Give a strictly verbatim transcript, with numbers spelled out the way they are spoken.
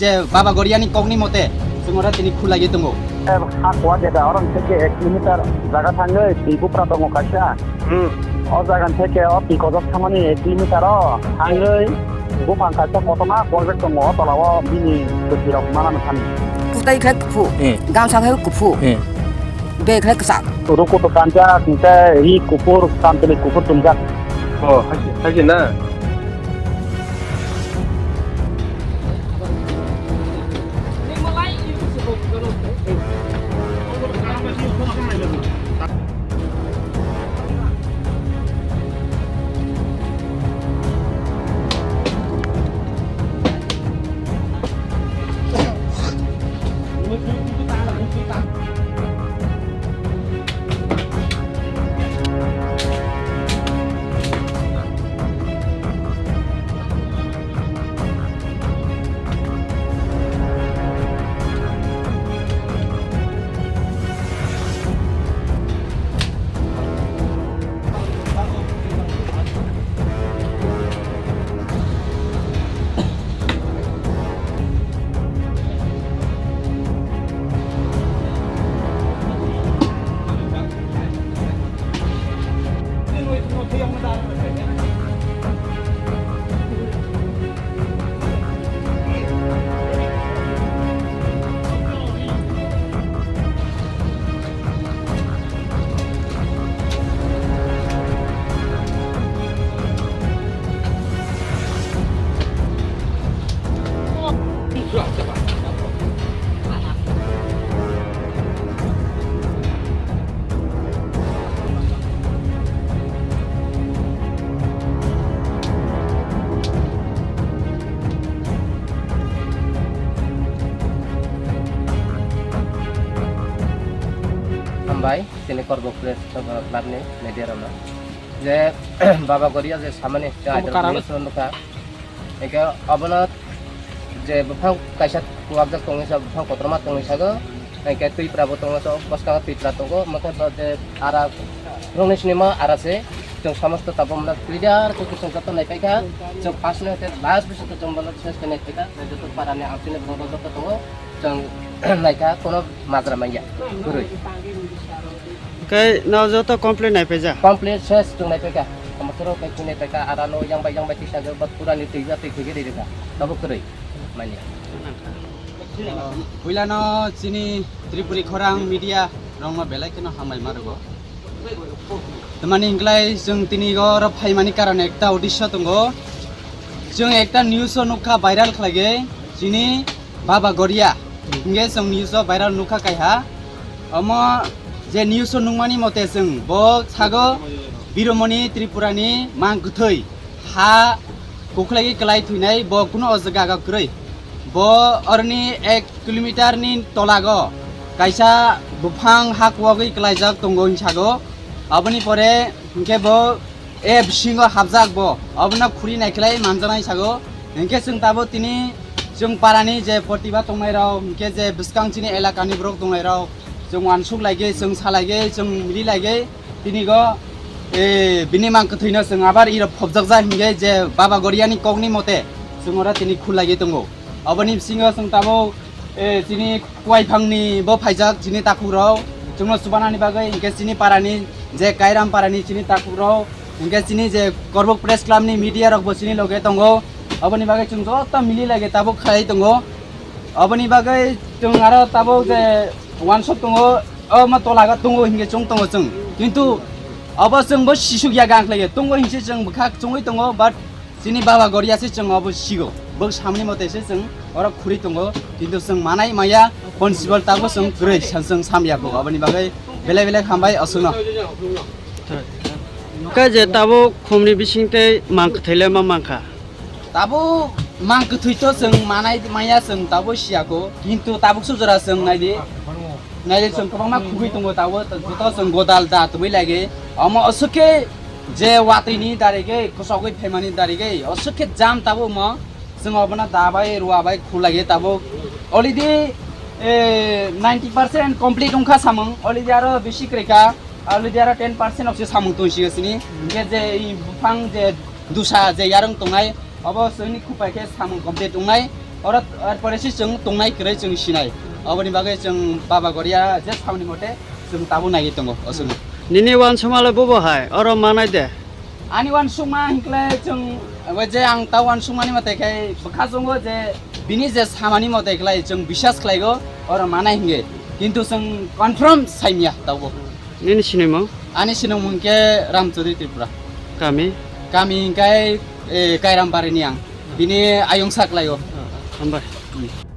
Je Baba Goriani kokni mote, chwng oro tini khulaiwi tongo. Ha kuwa jeda, oro theke ek kilometer jaga thangwi twi bupra tongo kaisa. Hmm. O jaga theke o twi kojok thangmani ek kilometer o thangwi buphang kaisa kotorma kuwajak tongo, o tola o bini kwthwi rok mana thani. Kutai khe kuphu, Hmm. gamsa khe kuphu, Hmm. bag khe kwchak. Rukutu kanjak, hwnkhe ri kuphur, samtwlwi kuphur tumjak. Oh, haisi, haisi na? Hambai, tini Korbok Press Club ni media rokno. Je Baba Goria je samani, je Omo idol karang. News o nukha. Eke obono je buphang kaisa kuwakjak tongwi sa, buphang kotorma tongwi sago. Eke Twipra bo tongo, so bwskango Twipra tongo. Mokhe bo je ara rongni sinima ara se. Chwng samosto tabuk mano clear khe chwng joto naipaikha. Chwng first ni hoite last bising chwng bono ses khe naipaikha. Joto para ni ang chini borok joto tongo. Chwng naikha, kono majra manya kwrwi. Hwnkhe no joto complete naipaijak? Complete ses chwng naipaikha. Komatwrwk khe chwng naipaikha, arano yang bai yang bai tisa pura ni twi ba twi thwigwi rirwkha. Tabuk kwrwi manya. Puilano chini Tripuri khorang media rokno belai kheno hambai ma rwgo. Tamani hinklai chwng tini oro phaimani karon ekta udisho tongo. Chwng ekta news o nukha viral khlaigwi chini Baba Goria. Hingke chwng news o viral nukha kaiha. Omo je news o nukmani mote chwng bo sago Biromoni Tripura ni mang kwthwi ha kukhwlaiwi kwlai thwinai bo kunu o jaga kwrwi. Bo oroni ek kilometer ni tolago kaisa buphang ha kuwagwi kwlaijak tongo hinsago. Aboni pore hinkhe bo e bisingo hapjak bo, abono khuri naikhwlai manjaknai sago. Hinkhe chwng tabuk tini chwng parani je protibad tongnairok, hinkhe je bwskang chini elakani borok tongnairok, chwng uansuk laigwi, chwng sa laigwi, chwng mili laigwi, tini go, e, bini mang kwthwino chwng abar irok phobjakjak hinkhe je Baba Goriani kokni mote chwng oro tini khulaiwi tongo. Aboni bisingo chwng tabuk, e, chini kuaiphangni bo phaijak chini takhukrok, chwngno chubanani bagwi, hinkhe chini parani je Kairam parani chini takhukrok, hinkhe chini je Korbok Press Club ni media rokbo chini loge tongo. Aboni bagwi chwng joto mili lage tabuk khlai tongo. Aboni bagwi chwng aro tabuk je uansuk tongo, omo tolago tongo hinkhe chwng tongo chwng. Kintu obo chwngbo sisuk ya gang khlaiya tongo hinkhe chwng bwkha chwngwi tongo, but chini Baba Goria se chwng obo sigo. Bwk samni mote se chwng oro khuri tongo, kintu chwng manai maya, possible tabuk chwng kwrwi sa-, chwng samya kho. Aboni bagwi belai belai hambai aswkno. Khe je tabuk khumni bising tei mang kwthwi le ma mankha. Tabuk mang kwthwi to chwng manai maya chwng tabuk siya kho, kintu tabuk sujora chwng naidi. Naidi chwng kwbangma khugwi tongo tabuk, joto chwng godal da tubui lagi. Omo aswk khe je watwi ni darigwi, kwchogwi phaimani darigwi, aswk khe jam tabuk mo. Chwng obono da bai, rua bai khulaiwi tabuk already, eh, ninety percent complete wngkha samung. Already aro bisi kwrwi kha. Already aro ten percent rok se samung tong sio sini. Hinkhe je i buphang je dusa je yarwng tongnai, obo chwngni khupai khe samung complete wngnai. Oro, ar pore se chwng tongnai kwrwi chwng sinai. Oboni bagwi chwng Baba Goria je samani mote chwng tabuk naiwi tongo, o chwng. Nini uansukma le bobo hai, oro manai de? Ani uansukma hinkle chwng, o je ang ta uansukmani mote khe bwkha chwngo je bini je samani mote khlai chwng biswas khlaigo, oro manai hinge. Kintu chwng confirm saimya tabuk. Nini sinimung? Ani sinimung khe Ram Chaudhary Tripura. Kami? Kami hinkhe, eh, Kairam Barini ang. Bini ayung saklaio. Hambai. Hmm.